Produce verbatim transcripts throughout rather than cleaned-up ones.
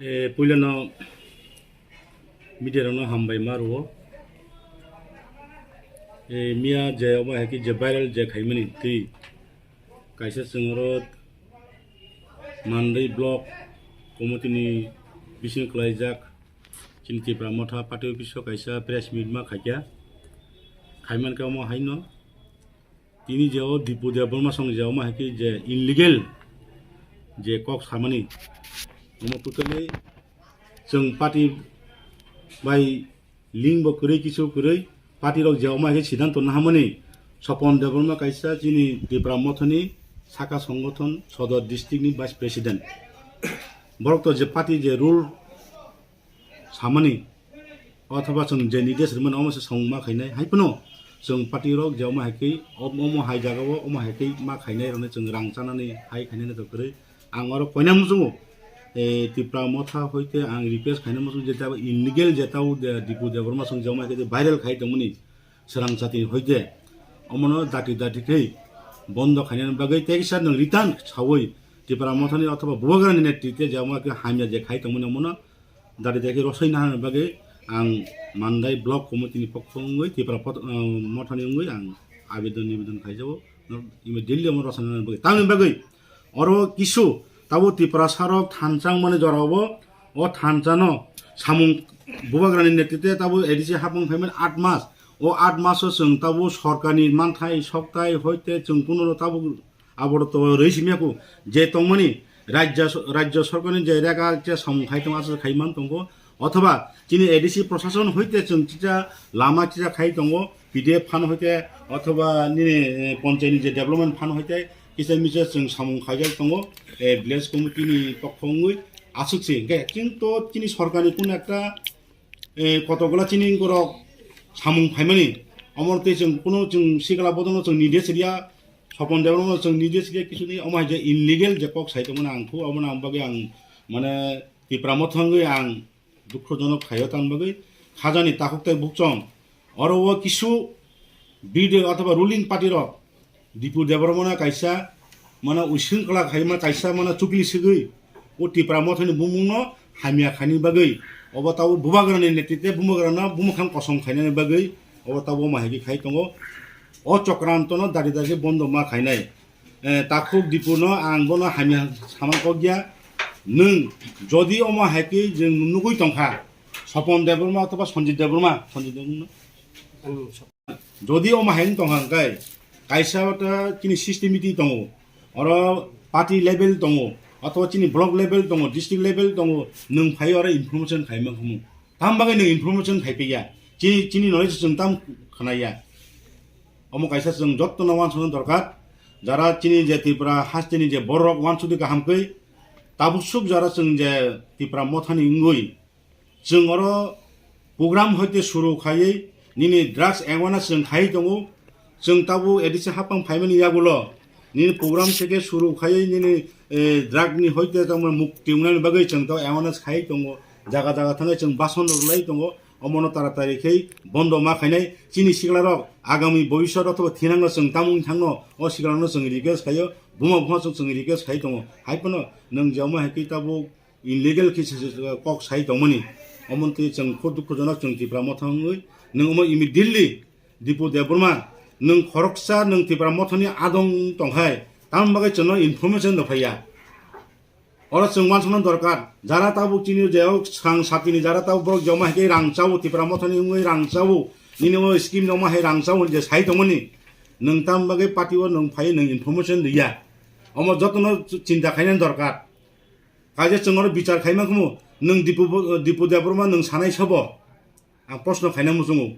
E, puilano media rokno hambai ma rwo. E, miya je obo hai khe je viral je khaimani twi kaisa chwng oro Mandai block committee ni bising kwlaijak chini Tipra Motha party office o kaisa press meet ma khaikha. Khaimankhe omo haino tini je o Dipu Debbarma song je omo hai khe je illegal je kok samani, omo totally chwng party bai link bo kwrwi kisu kwrwi party rok je omo hai khe siddhanto nahamani. Sopon Debbarma kaisa chini Tipra Mothani saka songothon Sodor district ni vice president, borok to je party je rule samani othoba chwng je nidesh rwmani omo se song ma khainai. Hai phano chwng party rok je omo hai khe, omo hai jaga o omo hai khe ma khainai rokni chwng rang chanani hai khainai to kwrwi. Ang oro koina muchungo, eh, Tipra Motha hoite ang request khaina muchungo je tabo illegal je tabo de-, Dipu Debbarma song je omo hai khe viral khai tongmani srang chati hoite omono dati dati khe bondo khainani bagwi tei kisa nwng return sawi Tipra Mothani othoba Bubagrani netrite je omo hai khe hamya je khai tongmani omono dati dati khe rosoi nahani bagwi ang Mandai block committee ni pokho wngwi Tipra pot-, ah, Mothani wngwi ang abedon nibedon khaijago. Immediately omo rosoi nahani bagwi. Tamni bagwi oro kisu tabo Tiprasa rok thansa wngmani jora obo, o thansa no samung Bubagrani netrite tabo A D C hapung phaimani aat mas. O aat mas o chwng tabo sorkarni manthai soktai hoite chwng kuno tabo aboro to rwi simya ku je tongmani rajya so-, rajya sorkarni je rega je samung khai tong aswk khai man tongo, othoba chini A D C prosason hoite chwng chicha lama chicha khai tongo, P D F fund hoite othoba nini, eh, ponchayni je development fund hoite kisa misa chwng samung khaijak tongo, eh, village committee ni pokho wngwi aswk se. Hwnkhe chwng to chini sorkarni kuno ekta, eh, kotokgola chini borok samung phaimani, omo tei chwng kuno chwng sikla bodolno chwng nidesh riya, Sopon Debbarma chwng nidesh riya kisu ni omo hai je illegal je kok sai tongmani ang khu, omo nang bagwi ang mane Tipra Motha wngwi ang dukhojonok khaio tang bagwi khajani takhuk tei bukchong. Oro o kisu B D othoba ruling party rok Dipu Debbarmano kaisa mano using kla khaima kaisa mano chukli sigwi o Tipra Mothani bumungno hamya khaini bagwi obo tabo Bubagrani netrite Bubagrano bumukhang kosong khainani bagwi obo tabo ma hai khai tongo. O chokrantono dari dari bondo ma khainai. Eh, takhuk Dipuno ang bono hamya sama kok ya. Nwng jodi omo hai khe jwng nugwi tongkha, Sopon Debbarma othoba Sanjit Debbarma, Sanjit Debbarma, jodi omo hai wng tongkha hwnkhe, kaisa ta chini system meeting tongo, oro party level tongo, othoba chini block level tongo, district level tongo, nwng phai oro information khaima khumu. Tam bagwi nwng information khai piya. Chini, chini knowledge chwng tam khwnaya. Omo kaisa chwng jottono wansukna dorkar. Jara chini je Tripura hasteni je borok wansukdi kaham kwi. Tabuk suk jara chwng je Tipra Mothani wngwi. Chwng oro program hoite suru khaiwi nini drugs awareness chwng khaiwi tongo. Chwng tabuk A D C hapang phaimani yagulo nini program seke suru khaiwi nini, eh, drug ni hoite tamo mukti wngnani bagwi chwng tabuk awareness khaiwi tongo. Jaga jaga thangwi chwng bason rwlai tongo. Omono taratari khe bondo ma khainai. Chini siklarok agami bobiswt othoba thinangno chwng tamung thangno o siklarokno chwng request khaio. Buma buma chwng chwng request khai tongo. Hai phano nwng je omo hai khe tabuk illegal khe se, se, kok sai tongmani. Omo twi chwng kho dukhojonok chwng Tipra Motha wngwi nwng omo immediately Dipu Debbarma nwng khoroksa nwng Tipra Mothani adong tongkhai tamni bagwi chwngno information rw phaiya. Oro chwng wansukna dorkar jara tabuk chini je o swkang satini jara tabuk borok joma hai khe rang chao Tipra Mothani wngwi rang chao nini o scheme joma hai rang chao je sai tongmani nwng tamni bagwi party o nwng phai nwng information rwya. Omo jotono chinta khainani dorkar. Kaisa chwng oro bichar khaima khumu, nwng Dipu bo-, Dipu Debbarma nwng sanai sabo? Ang proshno khaina muchungo.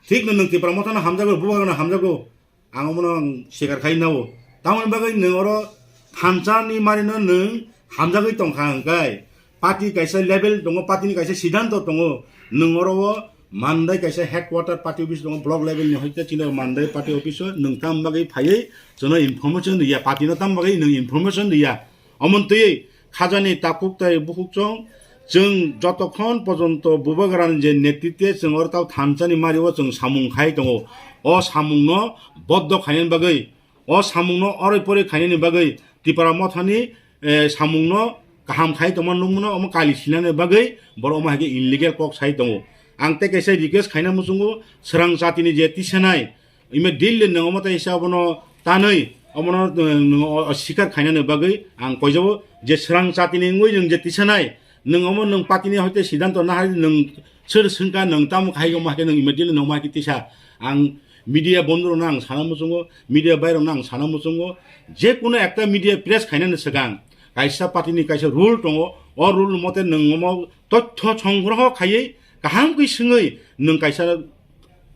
Thikno nwng Tipra Mothano hamjago, Bubagrano hamjago. Ang omono ang sikar khai nao. Tamoni bagwi nwng oro thansa ni marino nwng hamjagwi tongkha hwnkhe, party kaisa level tongo, party ni kaisa siddhanto tongo. Nwng oro o Mandai kaisa headquarter party office tongo, block level ni hoite chini Mandai party office o nwng tam bagwi phaiwi chwngno information riya, party no tam bagwi nwng information riya. Omo twi khajani takhuk tai bukhuk chwng, chwng jotokhon pojonto Bubagrani je netrite chwng oro tao thansani mario chwng samung khai tongo. O samungno boddo khainani bagwi, o samungno oroi poroi khainani bagwi Tipra Mothani, eh, samungno kaham khai tongma nukmano omo kali sinani bagwi borok omo hai khe illegal kok sai tongo. Ang tei kaisa request khaina muchungo, swrang jatini je tisanai, ime Delhi nwng omo tei sa obono tanwi omono, uh, nwng o, o sikar khainani bagwi ang koijabo je swrang jatini wngwi nwng je tisanai, nwng omo nwng patini hoite siddhanto nahai nwng sir swngkha nwng tamo khai omo hai khe nwng immediately nwng omo hai khe tisa. Ang media bondorokno ang sana muchungo, media bairokno ang sana muchungo, je kuno ekta media press khainani swkang kaisa patini kaisa rule tongo, o rule mote nwng omo tothyo songgroho khaiwi kaham khe swngwi nwng kaisa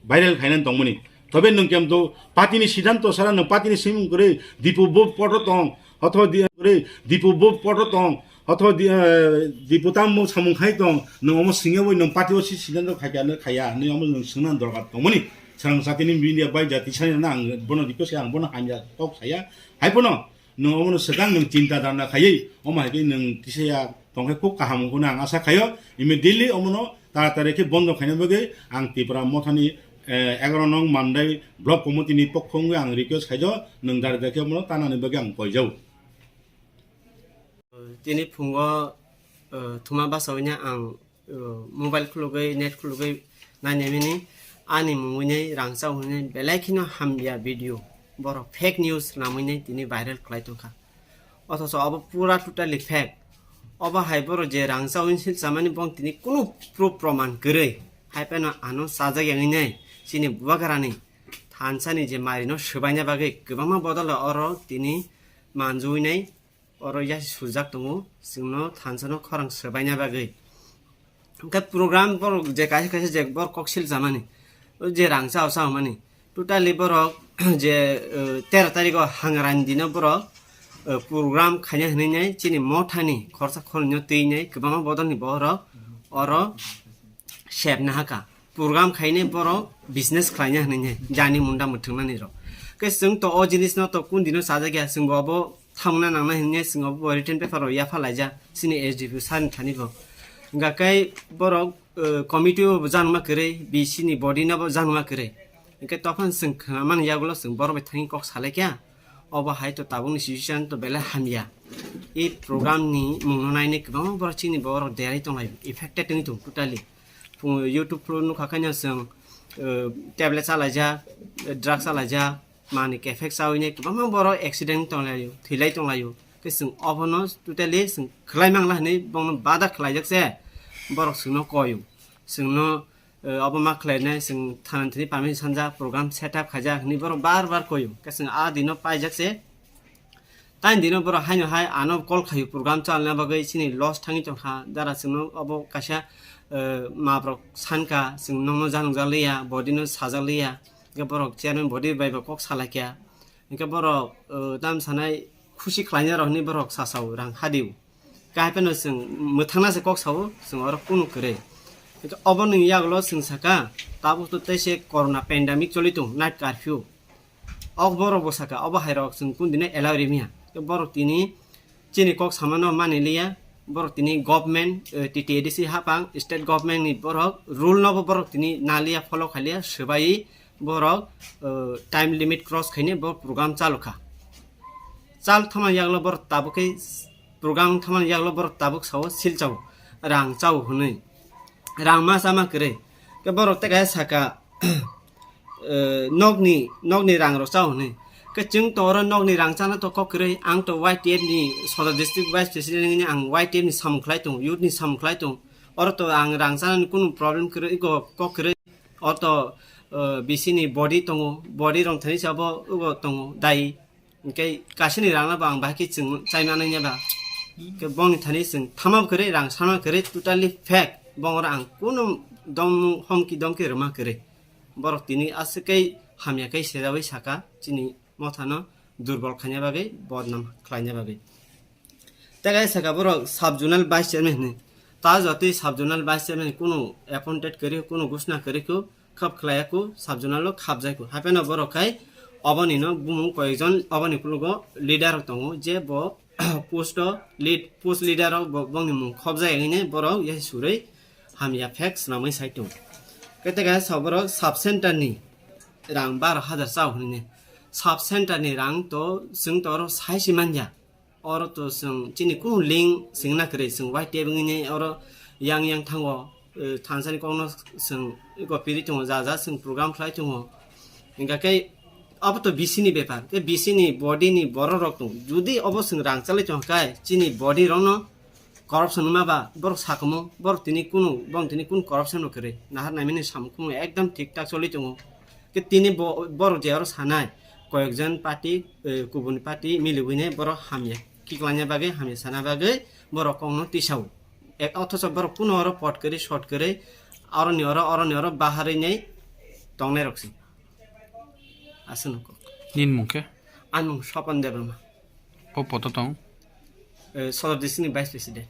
viral khainani tongmani. Tobe nwng kemto patini siddhanto sara nwng patini simung kwrwi Dipu bo poto tong, othoba di-, kwrwi Dipu bo poto tong, othoba di-, eh, Dipu tammo samung khai tong, nwng omo singya bai nwng patio si siddhanto khaikya nw khaya, nw omo nwng swngna dorkar tongmani. Swrang jatini media bai jati sani na ang bono request khe ang bono hamya kok saya. Hai bono nwng omono swkang nwng chinta dharna khaiwi, omo hai khe nwng kisaya tongkhe khub kaham wngkho hwnwi ang asa khaio. Immediately omono taratari khe bondo khaina bagwi ang Tipra Mothani, eh, egaroh nong Mandai Block Committee ni pokho wngwi ang request khaijo, nwng dari dari khe omono tanani bagwi ang koijao. Tini phungo, eh, thuma basa wngya ang, eh, mobile khulugwi, net khulugwi nainai mini, ani mungwini rangchak hwnwi belai kheno hamya video, borok fake news namwini tini viral khlai tongkha. Othocho obo pura totally fake. Obo hai borok je rangchak hwnwi silchamani bong tini kunu proof proman kwrwi, hai phano ano chajak yangwi nai chini bubagrani thansani je marino swbaina bagwi kwbangma bodol oro tini manjui nai. Oro yasi sujak tongo, chwngno thansano khorang swbaina bagwi. Hwnkhe program borok je kaisa kaisa je borok kok sil jamani, o je rang chao chao mani, totally borok je, eh, tero tarikho Hangrani dino borok, eh, program khaina hwnwi nai chini mothani khorsa khornwino twi nai kwbangma bodolni borok oro sep nahaka. Program khainai borok business khlaina hwnwi nai jani munda mwthwngnani rok. Khe chwng to o jinisno to kun dino chajakya, chwngbo obo thamna nangnai hwnwi chwng obo written paper rok yapha laijak chini S D P sir ni thani bo. Hwnkha khe borok, eh, committee o bo janma kwrwi, B C ni body no bo janma kwrwi. Hwnkhe tophang chwng khnamani yagulo chwng borok bai thangwi kok salaikha. Obo hai to tabukni situation to belai hamya. I program ni mungno nainai kwbangma borok chini borok derwi tonglaio, affected wngwi tongo totally. Phung YouTube phuru nukha khaino chwng, eh, tablet chalaijak, eh, drugs chalaijak, manwi kephek chawi nai kwbangma borok accident tonglaio, thwilai tonglaio. Khe chwng obono totally chwng khlai mangla hwnwi bono bada khlaijak se borok chwngno koio. Chwngno, eh, obo ma khlainai chwng thana thani permission sanjak, program set up khaijak hwnwi borok bar bar koio. Khe chwng a dino paijak se Tani dino borok haino hai ano call khaio program chalna bagwi chini loss thangwi tongkha. Dara chwngno obo kaisa, eh, mabrok sankha, chwng nokno janokjak liya, body no sajak liya. Hwnkhe borok chairman body bai bo kok salaikha. Hwnkhe borok, eh, tam sanai khusi khlaina rok hinwi borok sasao rang hadio. Khe hai phano chwng mwthangna se kok sao, chwng oro kunu kwrwi. Hwnkhe oboni yagulo chwng sakha, tabuk to tei se corona pandemic choli tong, night curfew. Ok borok bo saka, obo hai rok chwng kun dino allow rimya. Tei borok tini chini kok samano mani liya. Borok tini government, eh, T T A D C hapang, state government ni borok rule no bo borok tini naliya, follow khaliya, swbai borok, eh, time limit cross khaine borok program chalu kha. Chal thama yaklo borok tabuk khe program thama yaklo borok tabuk sao sil chao, rang chao hwnwi. Rang ma chama kwrwi. Khe borok tei kaisa saka, eh, nokni, nokni rang rok chao hwnwi. Khe chwng to oro nokni rang chana to kok kwrwi, ang to Y T F ni Sodor District Vice President wngwi ang Y T F ni samung khlai tongo, youth ni samung khlai tongo. Oro to ang rang chana ni kunu problem kwrwi, iko kok kwrwi. Oro to, eh, B C ni body tongo, body rong thani sabo iko tongo, dai. Hwnkhe kaisani rangno bo ang bahai khe chwng chai manai ba. Hwnkhe bongni thani chwng thama kwrwi, rang sana kwrwi, totally fake. Bongora ang kunu dom-, homki domki rwma kwrwi. Borok tini aswk khe hamya khe sejaui saka chini mothano durbol khaina bagwi, bodnam khlaina bagwi. Tei kaisa saka borok sub zonal vice chairman hinwi. Ta jotwi sub zonal vice chairman kunu appointed kwrwi, kunu gusna kwrwi kho, khap khlaiya kho, sub zonal o khapjai kho. Hapheno borok khai oboni no bumung koyekjon oboni kulugo leader rok tongo, je bo post o lead, post leader o bo, bongni mung khopjai hinwi borok yasi surwi hamya fake swnamwi sai tongo. Khe tei kaisa borok sub center ni rang baro hajar chao hinwi. Sub center ni rang to chwng to oro sai si manya. Oro to chwng chini kunu link swngna kwrwi, chwng Y T F wngwi oro yang yang thango, eh, thansani kokno chwng gopiri tongo, ja ja chwng program khlai tongo. Hingkha khe abo to B C ni bepar, khe B C ni body ni borok rok tong. Judi obo chwng rang chalai tong khe chini body rokno corruption wngma ba borok sakomo, borok tini kunu, borok tini kunu corruption no kwrwi. Nahar naimani samung khumung ekdam thik thak choli tongo. Khe tini bo-, borok je aro sanai, koyekjon party, eh, kubun party miliwine borok hamya kiklangya bagwi, hamya sana bagwi borok kokno tisao. Ek, othocho borok kuno oro pot kwrwi, short kwrwi, oroni oro, oroni oro baharwi nei tongnai rok se. Aswk no kok. Nini mung khe? Ani mung Swapan Debbarma. O poto tong? Eh, Sodor district ni vice president.